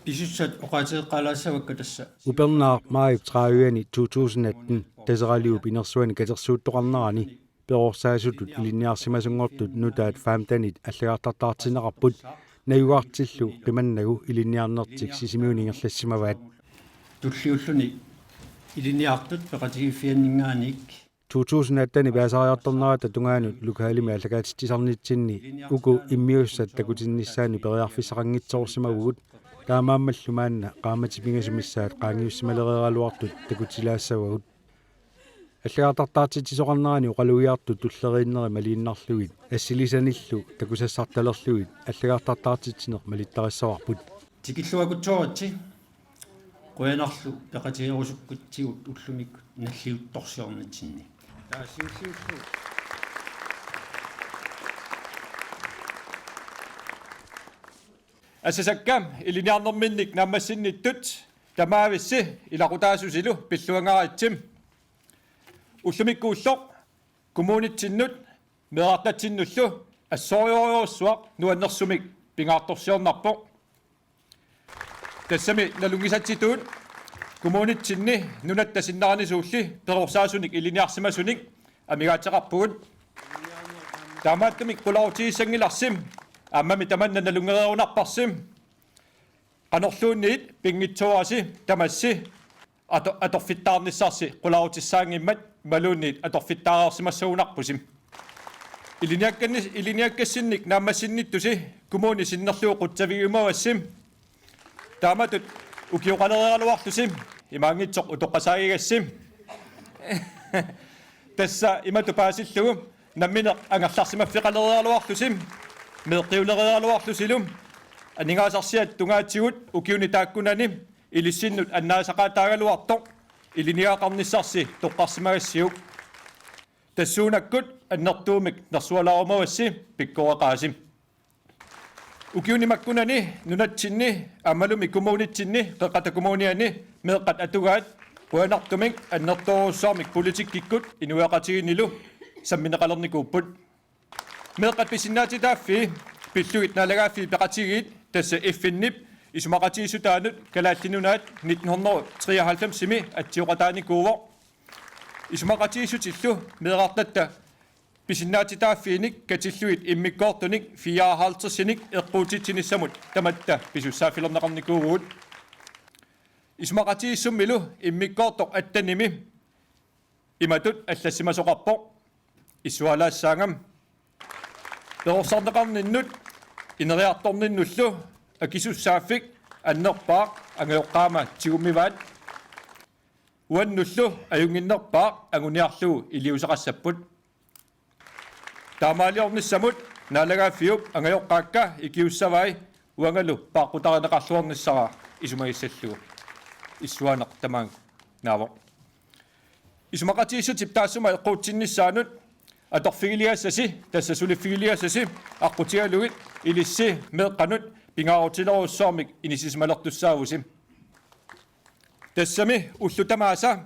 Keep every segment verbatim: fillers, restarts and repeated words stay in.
Pisussat oqaaseqalaassavakka tassa. Upernaaq maajip tredive-ani to tusind atten Taseraliup inersuani katersuuttoqarnerani perorsaasutut ilinniarsimasunngortut nutaat femtenit allagartartaartinneqarput, najugartillu qimannagu ilinniarnertik Sisimiuni ingerlassimavaat. Tulliulluni ilinniartut peqatigiiffianninngaanniit. To tusind atten-ip aasariartornerata tungaanut lokalimi aallakaatitsisarnitsinni uku immiussat takutinnissaannut periarfissaqanngitsoorsimavugut, taamaammallu maanna qaammatip pingasumissaat qaangiussimalereeraluartut takutilaassavagut. Allagartartaartitsisoqarnerani oqalugiartut tulleriinneri maliinnarlugit assilisanillu takusassartalerlugit allagartartaartitsineq malittarissavarput. Tikilluakutsooritsi, qujanarlu peqatigerusukkutsigut ullumikkut nalliuttorsiornitsinni. Asasakka ilinniarnerminnik naammassinnittut tamaavissi ilaqutaasusilu pilluangaaritsi. Ullumikkuulloq kommunitsinnut meerartatsinnullu assorujussuaq nuannersumik pingaartorsiornarpoq. Tassami nalunngisatsitut kommunitsinni nunatta sinnaanersuulli perorsaasunit ilinniarsimasunik amigaateqarpugut. Taamaattumik qularutigissanngilarsi, aammami tamanna nalunngereerunarparsi. Qanorluunniit pinngitsoorasi tamassi ato-, atorfittaarnissarsi qularutissaanngimmat imaluunniit atorfittaareersimassagunarpusi. Ilinniakkanni-, ilinniakkassinnik naammassinnittusi kommuni sinnerlugu qutsavigiumavassi. Taamatut ukioqalereeraluarlusi imaanngitsoq utoqqasaagigassi. Tassa imatut paasillugu nammineq angerlarsimaffeqalereeraluarlusi, meeqqiulereeraluarlusilu, aningaasarsiat tungaatigut ukiuni taakkunani ilissinnut annaasaqaataagaluartoq ilinniagaqarnissarsi toqqarsimagassiuk. Tassuunakkut annertuumik nersualaarumavassi pikkoreqaasi. Ukiuni makkunani nunatsinni aammalumi kommunitsinni Qeqqata Kommuniani meeqqat atugaat qujanartumik annertoorujussuarmik politikkikkut inuiaqatigiinnilu sammineqalernikuupput. Meeqqat pisinnaatitaaffii pillugit naalagaaffiit peqatigiit tassa F N-ip isumaqatigiissutaanut Kalaallit Nunaat nitten hundrede treoghalvfems-imi atsioqataanikuuvoq. Isumaqatigiissutillu meerartatta pisinnaatitaaffiinik katillugit immikkoortunik fireoghalvtredsinik eqquutsitsinissamut tamatta pisussaaffilerneqarnikuuvugut. Isumaqatigiissummilu immikkoortoq attenimi imatut allassimasoqarpoq. Issualaassaanga: Perorsarneqarninnut ineriartorninnullu akisussaaffik annerpaaq angajoqqaama tigummivaat. Uannullu ajunnginnerpaaq anguniarlugu iliuuseqassapput. Taamaaliornissamut naalagaaffiup angajoqqaakka ikiussavai uangalu paaqqutarineqarluarnissara isumagissallugu. Issuaaneq tamaanga naavoq. Isumaqatigiissutip taassuma eqquutsinnissaanut atorfigiligassasi, tassa suliffigiligassasi aqqutigalugit ilissi meeqqanut pingaarutilerujussuarmik inissisimalertussaavusi. Tassami ullut tamaasa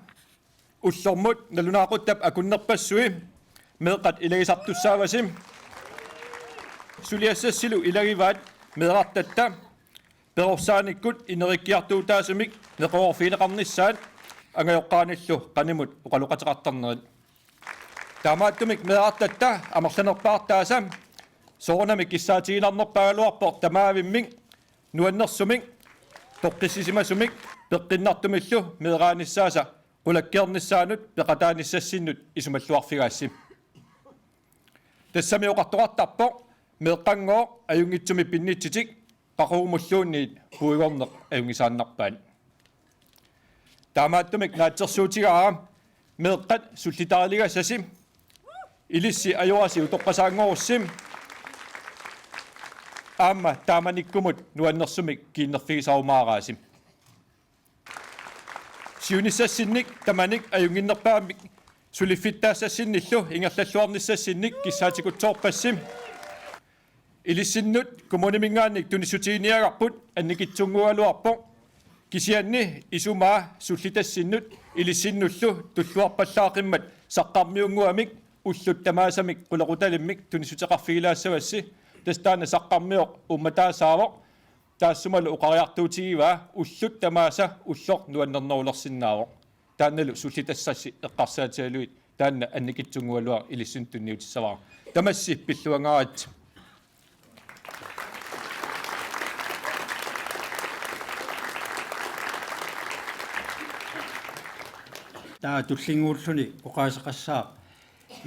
ullormut nalunaaquttap akunnerpassui meeqqat ilagisartussaavasi. Suliassassilu ilagivaat meerartatta perorsaanikkut ineriartortitaasumik neqeroorfigineqarnissaat angajoqqaanillu qanimut oqaloqateqartarnerit. Taamaattumik meerartatta amerlanerpaartaasa soorunami kissaatigiinnarnerpaagaluarpoq tamaavimmik nuannersumik toqqissisimasumik peqqinnartumillu meeraanissaasa qulakkeernissaanut peqataanissassinnut isumalluarfigaassi. Tassami oqartoqartarpoq meeqqanngooq ajunngitsumik pinnitsitik qaqugumulluunniit puigorneq ajunngisaannarpaat. Taamaattumik naatsorsuutigaara meeqqat sullitarigassasi, ilissi ajorasi utoqqasaanngorussi aamma taamanikkumut nuannersumik kiinnerfigisarumaaraasi. Siunissassinnik tamanik ajunnginnerpaamik suliffittaassassinnillu ingerlalluarnissassinnik kissaatikutsoorpassi. Ilissinnut kommuniminngaanniit tunissutiginiagarput annikitsunnguugaluarpoq. Kisianni isumaa sullitassinnut ilissinnullu tulluarpallaaqimmat saqqarmiunnguamik ullut tamaasamik qulequtalimmik tunissuteqarfigilaassavassi. Tassa taanna saqqarmioq uummataassaavoq. Taassumalu oqariartuutigivaa ullut tamaasa ulloq nuannernerulersinnaavoq. Taannalu sullitassassi eqqarsaatigalugit taanna annikitsunngugaluaq ilissinnut tunniutissavara. Tamassi pilluangaaritsi. Taava tullinnguulluni oqaaseqassaaq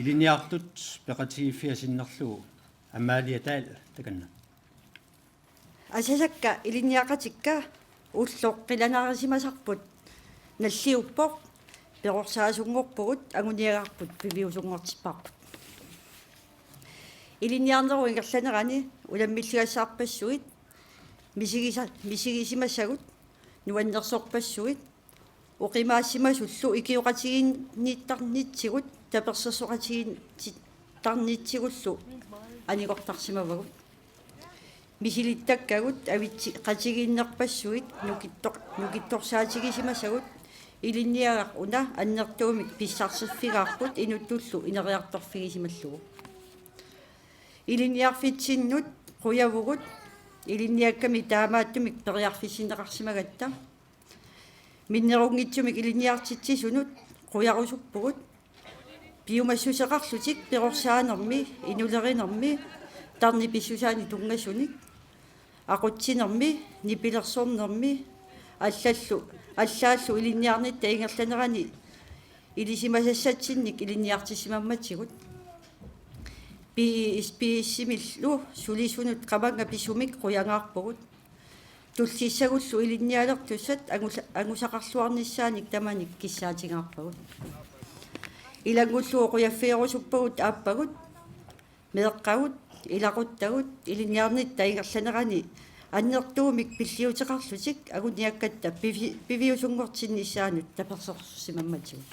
ilinniartut peqatigiiffiat sinnerlugu Amalie Dahl takanna. Asasakka ilinniaqatikka ulloq qilanaarisimasarput nalliuppoq, perorsaassanngorpugut, anguniagarput piviusunngortipparput. Ilinniarnerup ingerlanerani unammilligassarpassuit, misigisa-, misigisimasagut, nuannersorpassuit, oqimaassimasullu ikioqatigiinnittarnitsigut tapersersoqatigiinnittarnitsigullu anigortarsimavagut. Misilittakkagut avitseqatigiinnerpassuit nukittor-, nukittorsaatigisimasagut ilinniagaq una annertuumik pissarsiffigaarput inuttullu ineriartorfigisimallugu. Ilinniarfitsinnut qujavugut ilinniakkami taamaattumik periarfissinneqarsimagatta. Minnerunngitsumik ilinniartitsisunut qujarusuppugut. Piumassuseqarlutik perorsaanermi, inulerinermi, tarnip pissusaanik tunngasunik, aqutsinermi, nipilersornermi, allallu, allaallu ilinniarnitta ingerlanerani ilisimasassatsinnik ilinniartissimammatigut. P S P S-imillu sulisunut qamannga pisumik qujangaarpugut. Tullissagullu ilinnialertussat angusa-, angusaqarluarnissaanik tamanik kissaatigaarpagut. Ilanngullugu qujaffigerusuppagut aappagut, meeqqagut, ilaquttagut ilinniarnitta ingerlanerani annertuumik pilliuteqarlutik anguniakkatta pivi-, piviusunngortinnissaannut tapersersorsimammatigut.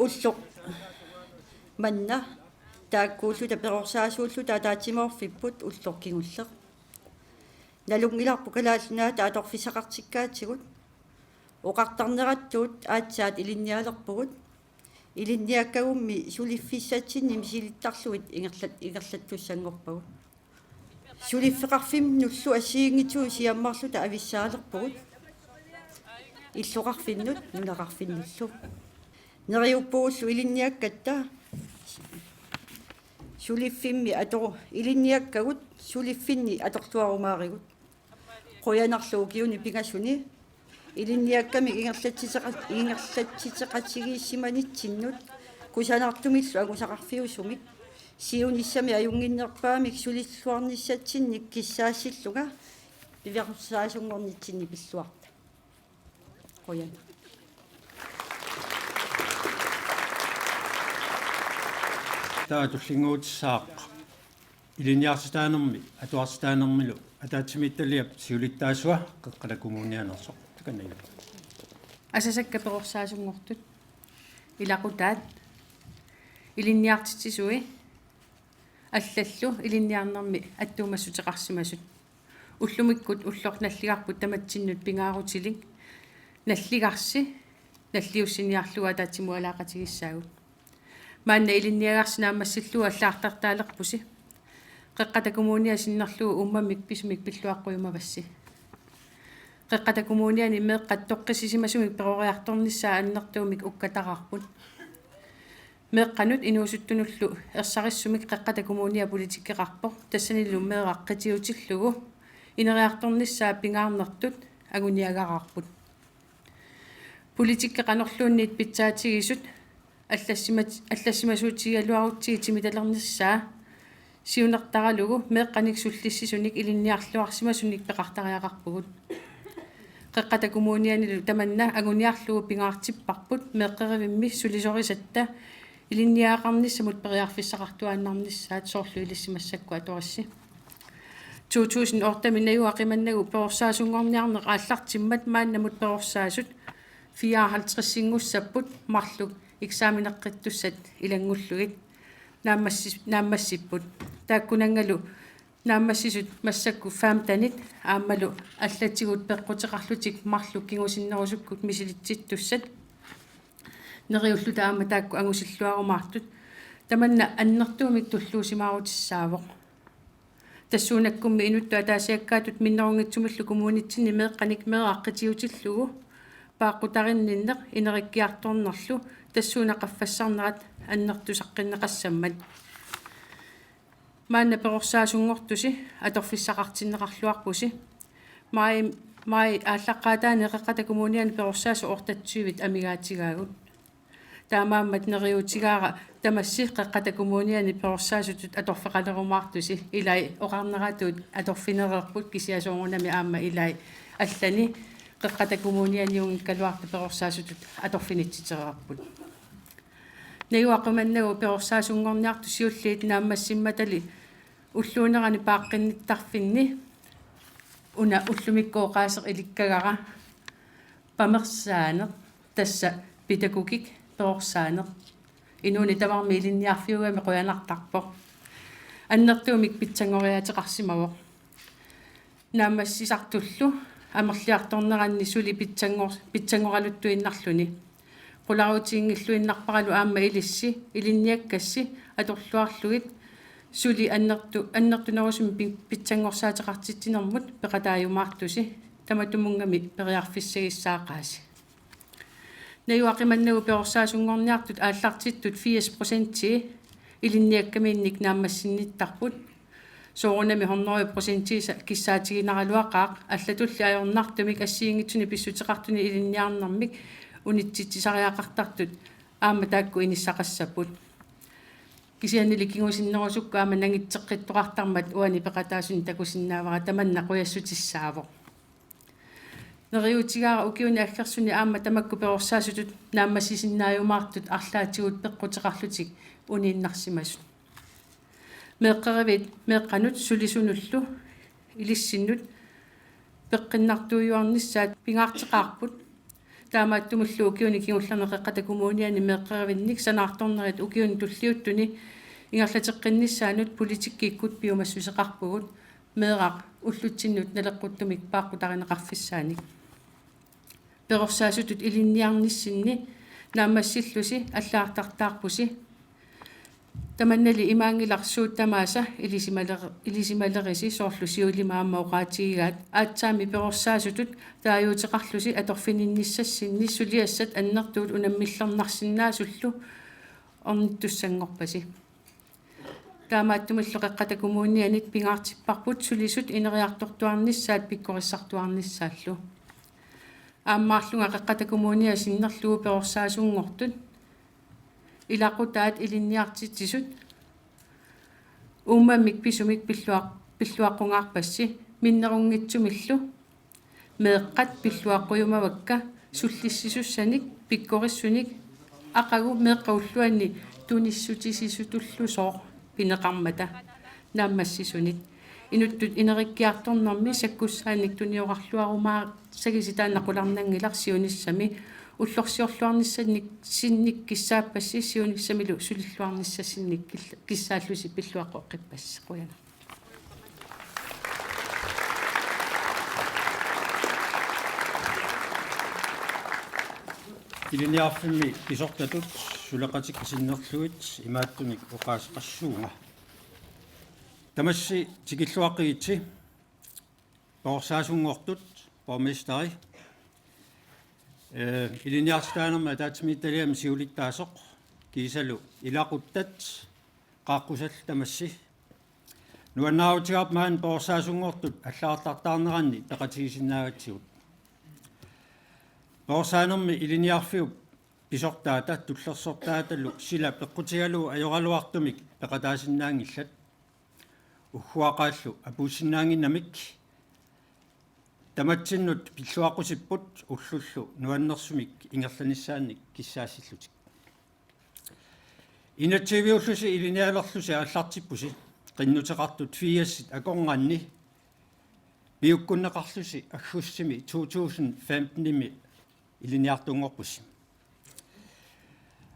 Ulloq manna taakkuulluta perorsaasuulluta ataatsimoorfipput ulloq kingulleq. Nalunngilarput Kalaallit Nunaata atorfissaqartikkaatigut. Oqartarnerattuut aatsaat ilinnialerpugut. Ilinniakkagummi suliffissatsinni misilittarlugit ingerlat-, ingerlattussanngorpagut. Suliffeqarfinnullu assigiinngitsunik siammarluta avissaalerpugut. Illoqarfinnut nunaqarfinnullu. Neriuppugullu ilinniakkatta suliffimmi ator-, ilinniakkagut suliffinni atorluarumaarigut. Qujanarlu ukiuni pingasuni ilinniakkamik ingerlatsiteqa-, ingerlatsiteqatigiissimanitsinnut kusanartumillu angusaqarfiusumik siunissami ajunnginnerpaamik sulilluarnissatsinnik kissaassillunga piviusunngornitsinni pilluarta. Qujanaq. Taava tullinnguutissaaq ilinniartitaanermi atuartitaanermilu ataatsimiititaliap siulittaasua Qeqqata Kommunianersoq. Takanna Julie. Asasakka perorsaasunngortut, ilaqutaat, ilinniartitsisui allallu ilinniarnermi attuumassuteqarsimasut. Ullumikkut ulloq nalligarput tamatsinnut pingaarutilik nalligarsi nalliussiniarlugu ataatsimualaaqatigissaagut. Maanna ilinniagarsi naammassillugu allagartartaalerpusi. Qeqqata Kommunia sinnerlugu uummammik pisumik pilluaqqujumavassi. Qeqqata Kommuniani meeqqat toqqissisimasumik peroriartornissaat annertuumik ukkataraarput. Meeqqanut inuusuttunullu ersarissumik Qeqqata Kommunia politikkeqarpoq, tassanilu meeraq qitiutillugu ineriartornissaa pingaarnertut anguniagaraarput. Politikki qanorluunniit pitsaatigisut allassimat-, allassimasuutigigaluarutsigit timitalernissaa siunertaralugu meeqqanik sullissisunik ilinniarluarsimasunik peqartariaqarpugut. Qeqqata Kommunianilu tamanna anguniarlugu pingaartipparput meeqqerivimmi sulisorisatta ilinniagaqarnissamut periarfissaqartuaannarnissaat, soorlu ilissi massakkut atorissi. To tusind otte-mi najugaq qimannagu perorsaasunngorniarneq aallartimmat maannamut perorsaasut fireoghalvtredsinngussapput marluk eksameneqqittussat ilanngullugit naammassi-, naammassipput. Taakkunanngalu naammassisut massakkut femtenit aammalu allatigut peqquteqarlutik marluk kingusinnerusukkut misilitsittussat neriulluta aamma taakku angusilluarumaartut. Tamanna annertuumik tulluusimaarutissaavoq. Tassuunakkummi inuttut ataasiakkaatut minnerunngitsumillu kommunitsinni meeqqanik meeraq qitiutillugu paaqqutarinninneq inerikkiartornerlu tassuuna qaffassarnerat annertusaqqinneqassammat. Maanna perorsaasuunngortusi atorfissaqartinneqarluarpusi. Maj, maj aallaqqaataani Qeqqata Kommuniani perorsaasut otteogtyvit amigaatigaagut. Taamaammat neriuutigaara tamassi Qeqqata Kommuniani perorsaasutut atorfeqalerumaartusi, ilai oqarneratut atorfinereerput kisianni soorunami aamma ilai allani Qeqqata Kommunianiunngikkaluartut perorsaasutut atorfinitsitereerput. Najugaqqimannagu perorsaasuunngorniartut siulliit naammassimmatali ulluunerani paaqqinnittarfinni una ullumikkut oqaaseq ilikkagara pamersaaneq, tassa pædagogik perorsaaneq. Inuuneq tamarmi ilinniarfiugami qujanartarpoq. Annertuumik pitsanngoriaateqarsimavoq. Naammassisartullu amerliartorneranni suli pitsanngor-, pitsanngoraluttuinnarluni. Qularutiinngilluinnarparalu aamma ilissi, ilinniakkassi atorluarlugit suli annertu-, annertunerusumik pi-, pitsanngorsaateqartitsinermut peqataajumaartusi, tamatumunngamik periarfissagissaaqaasi. Najugaqqimannagu perorsaasuunngorniartut aallartittut firs procentii ilinniakkamiinnik naammassinnittarput. Soorunami hundrede procentii sa-, kissaatiginaraluaqaaq, allatulli ajornartumik assigiinngitsunik pissuteqartunik ilinniarnermik unitsitsisariaqartartut aamma taakku inissaqassapput. Kisiannili kingusinnerusukkut aamma nangitseqqittoqartarmat uani peqataasuni takusinnaavara, tamanna qujassutissaavoq. Neriuutigaara ukiuni aggersuni aamma tamakku perorsaasutut naammassisinnaajumaartut arlaatigut peqquteqarlutik uniinnarsimasut. Meeqqerivit meeqqanut sulisunullu ilissinnut peqqinnartuujuarnissaat pingaarteqaarput. Taamaattumillu ukiuni kingullerni Qeqqata Kommuniani meeqqerivinnik sanaartornerit ukiuni tulliuttuni ingerlateqqinnissaannut politikkikkut piumassuseqarpugut meeraq ullutsinnut naleqquttumik paaqqutarineqarfissaanik. Perorsaasutut ilinniarnissinni naammassillusi allagartartaarpusi. Tamannali imaanngilaq suut tamaasa ilisimaler-, ilisimalerisi, soorlu siulimi aamma oqaatigigaat. Aatsaammi perorsaasutut taaguuteqarlusi atorfininnissassinni suliassat annertuut unammillernarsinnaasullu ornittussanngorpasi. Taamaattumillu Qeqqata Kommunianit pingaartipparput sulisut ineriartortuarnissaat pikkorissartuarnissaallu. Aammaarlunga Qeqqata Kommunia sinnerlugu perorsaasuunngortut ilaqutaat ilinniartitsisut uummammik pisumik pilluaq-, pilluaqqungaarpassi, minnerunngitsumillu meeqqat pilluaqqujumavakka sullissisussanik pikkorissunik aqagu meeqqat ulluanni tunissutisisutullusooq pineqarmata naammassisunit. Inuttut inerikkiartornermi sakkussaannik tuniorarluarumaarsagissi taanna qularnanngilaq siunissami. Ullorsiorluarnissannik, sinnik kissaappassi siunissamilu sulilluarnissassinnik kil-, kissaallusi pilluaqqoqqippassi. Qujanaq. Ilinniarfimmi pisortatut suleqatikka sinnerlugit imaattunik oqaaseqassuunga. Tamassi tikilluaqqigitsi: perorsaasuunngortut, borgmesteri, eh, ilinniartitaanermi ataatsimiititaliami siulittaasoq kiisalu ilaquttat, qaaqqusallu tamassi. Nuannaarutigaarput maani perorsaasuunngortut allagartartaarneranni peqatigisinnaagatsigut. Perorsaanermi ilinniarfiup pisortaata tullersortaatalu sila peqqutigalugu ajoraluartumik peqataasinnaanngillat. Ugguaqaallu apuussinnaannginnamik. Tamatsinnut pilluaqqusipput ullullu nuannersumik ingerlanissaannik kissaassillutik. Inatsisartuniullusi ilinnialerlusi aallartippusi qinnuteqartut firsit akornanni piukkunneqarlusi aggustimi to tusind femtenimi ilinniartuunngorpusi.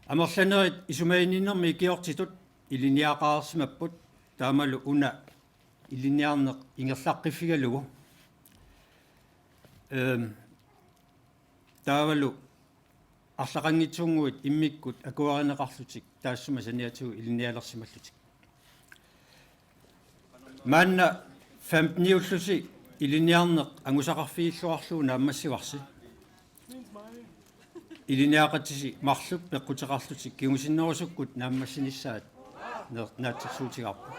Amerlanerit isumaginninnermi ikiortitut ilinniagaqarsimapput, taamalu una ilinniarneq ingerlaqqiffigalugu. Ehm, taavalu arlaqanngitsunnguit immikkut akuerineqarlutik taassuma saniatigut ilinnialersimallutik. Maanna femteniullusi ilinniarneq angusaqarfigilluarlugu naammassivarsi. Ilinniaqatisi marluk peqquteqarlutik kingusinnerusukkut naammassinissaat ner-, naatsorsuutigaarput.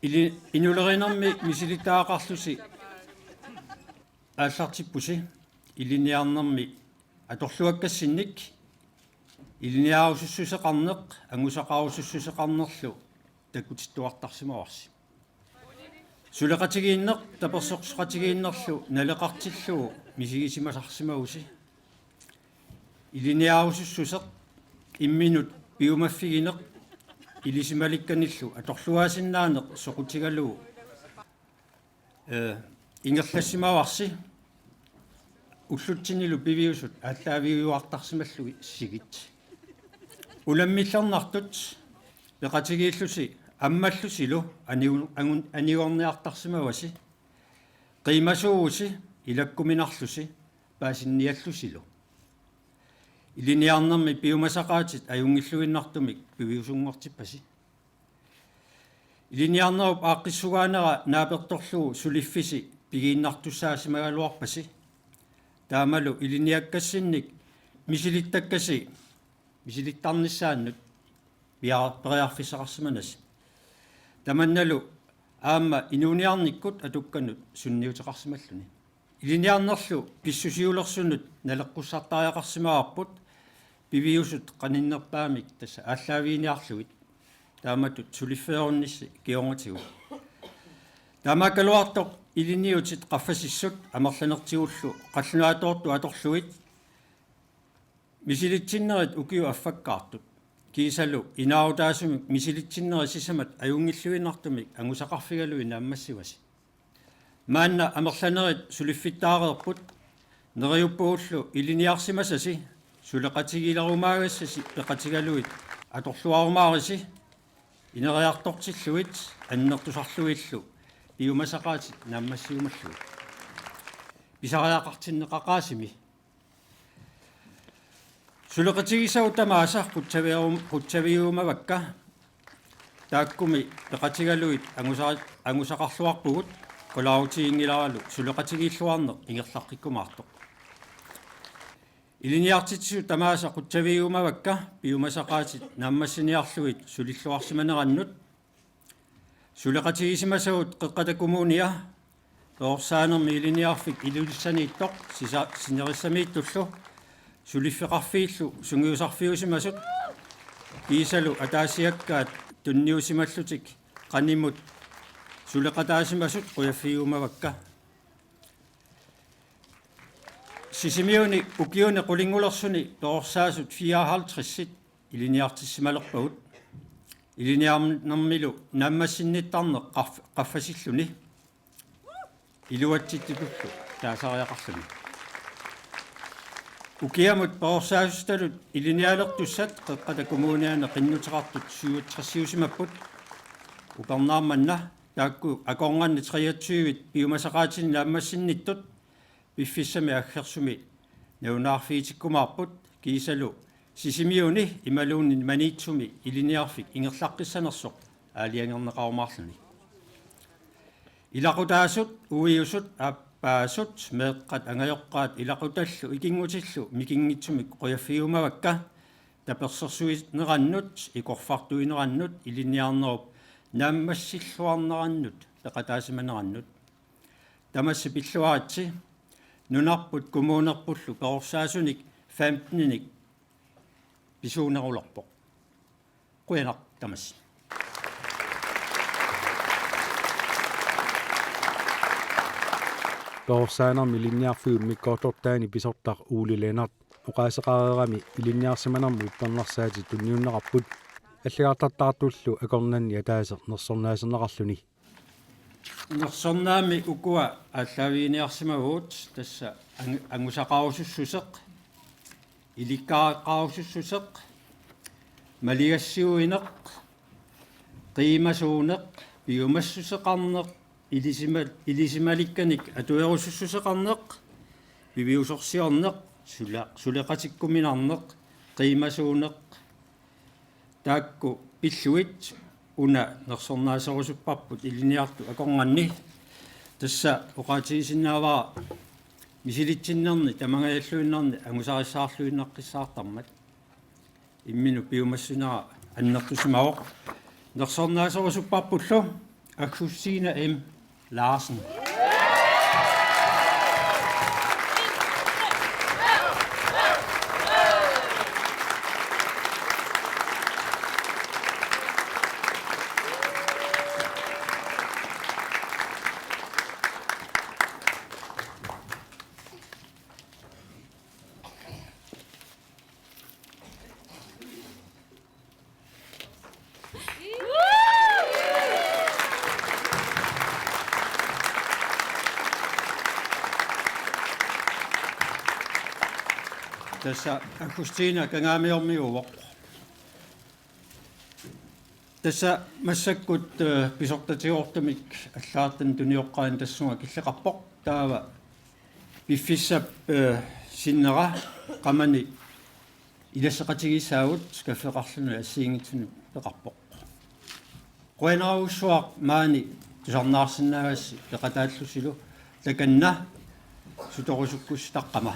Ili-, inulerinermi misilittagaqarlusi aallartippusi ilinniarnermi atorluakkassinnik ilinniarusussuseqarneq angusaqarusussuseqarnerlu takutittuartarsimavarsi. Suleqatigiinneq tapersersoqatigiinnerlu naleqartillugu misigisimasarsimavusi. Ilinniarusussuseq imminut piumaffigineq ilisimalikkanillu atorluaasinnaaneq soqutigalugu, ee, ingerlassimavarsi ullutsinnilu piviusut aallaavigiuartarsimallugit sigit. Unammillernartut peqatigiillusi ammallusilu aniu-, angun-, anigorniartarsimavasi. Qiimasuuvusi ilakkuminarlusi paasinniallusilu. Ilinniarnermi piumasaqaatit ajunngilluinnartumik piviusunngortippasi. Ilinniarnerup aaqqissugaanera naapertorlugu suliffisi pigiinnartussaasimagaluarpasi. Taamalu ilinniakkassinnik misilittakkasi misilittarnissaannut pia-, periarfissaqarsimanasi. Tamannalu aamma inuuniarnikkut atukkanut sunniuteqarsimalluni. Ilinniarnerlu pissusiulersunut naleqqussartariaqarsimavarput piviusut qaninnerpaamik tassa aallaaviginiarlugit taamatut suliffeerunnissi kingornatigut. Taamaakkaluartoq ilinniutit qaffasissut amerlanertigullu qallunaatoortut atorlugit misilitsinnerit ukiut affakkaartut kiisalu inaarutaasumik misilitsinnerit sisamat ajunngilluinnartumik angusaqarfigalugit naammassivasi. Maanna amerlanerit suliffittaareerput, neriuppugullu ilinniarsimasasi suleqatigiilerumaagassasi peqatigalugit atorluarumaarisi ineriartortillugit annertusarlugillu piumasaqaatit naammassiumallugit. Pisariaqartinneqaqaasimi. Suleqatigiissavut tamaasa qutsavigerum-, qutsavigiumavakka, taakkumi peqatigalugit angusa-, angusaqarluarpugut, qularuutiginngilaralu suleqatigiilluarneq ingerlaqqikkumaartoq. Ilinniartitsisut tamaasa qutsavigiumavakka piumasaqaatit naammassiniarlugit sulilluarsimanerannut. Suleqatigisimasagut Qeqqata Kommunia perorsaanermi ilinniarfik Ilulissaniittoq sisa-, sinerissamiittullu suliffeqarfiillu sungiusarfiusimasut kiisalu ataasiakkaat tunniusimallutik qanimut suleqataasimasut qujaffigiumavakka. Sisimiuni ukiuni qulingulersuni perorsaasut fireoghalvtredsit ilinniartissimalerpagut. Ilinniarnermilu naammassinnittarneq qaff-, qaffasilluni iluatsitsitullu taasariaqarluni. Ukiamut perorsaassusitallu ilinnialertussat Qeqqata Kommuniani qinnuteqartut syvogtresiusimapput. Upernaaq manna taakku akornanni treogtyvit piumasaqaatini naammassinnittut piffissami aggersumi nalunaarfigitikkumaarput kiisalu Sisimiuni imaluunniit Maniitsumi ilinniarfik ingerlaqqissanersoq aalajangerneqarumaarluni. Ilaqutaasut, uiusut, aappaasut, meeqqat, angajoqqaat ilaqutallu ikinngutillu mikinngitsumik qujaffigiumavakka tapersersuinerannut, ikorfartuinerannut ilinniarnerup naammassilluarnerannut peqataasimanerannut. Tamassi pilluaritsi, nunarput kommunerpullu perorsaasunik femteninik pisuunerulerpoq. Qujanaq tamassi. Perorsaanermi ilinniarfiup immikkoortortaani pisortaq Ole Lennert oqaaseqareerami ilinniarsimanermut uppernarsaatit tunniunneqarput. Allagartartaartullu akornanni ataaseq nersornaaserneqarluni. Nersornaammi ukua aallaaviginiarsimavagut, tassa ang-, angusaqarusussuseq, ilikkagaqarusussuseq, maligassiuineq, qiimasuuneq, piumassuseqarneq, ilisima-, ilisimalikkanik atuerusussuseqarneq, piviusorsiorneq, sule-, suleqatikkuminarneq, qiimasuuneq, taakku pillugit una nersornaaserusupparput ilinniartut akornanni. Tassa oqaatigisinnaavara misilitsinnerni tamangajalluinnarni angusarissaarluinnaqqissaartarmat. Imminut piumassunera annertusimavoq. Nersornaaserusupparpullu Augustina M. Larsen. Tassa Augustina Kangaamiormiuuvoq. Tassa massakkut, eh, pisortatigoortumik allagartanik tunioqqaani tassunga killeqarpoq. Taava piffissap, eh, sinnera qamani ilasseqatigiissaagut skaffeqarluni assigiinngitsunik peqarpoq. Qujanarujussuaq maani tusarnaarsinnaagassi peqataallusilu, takanna sutorusukkussutaqqama.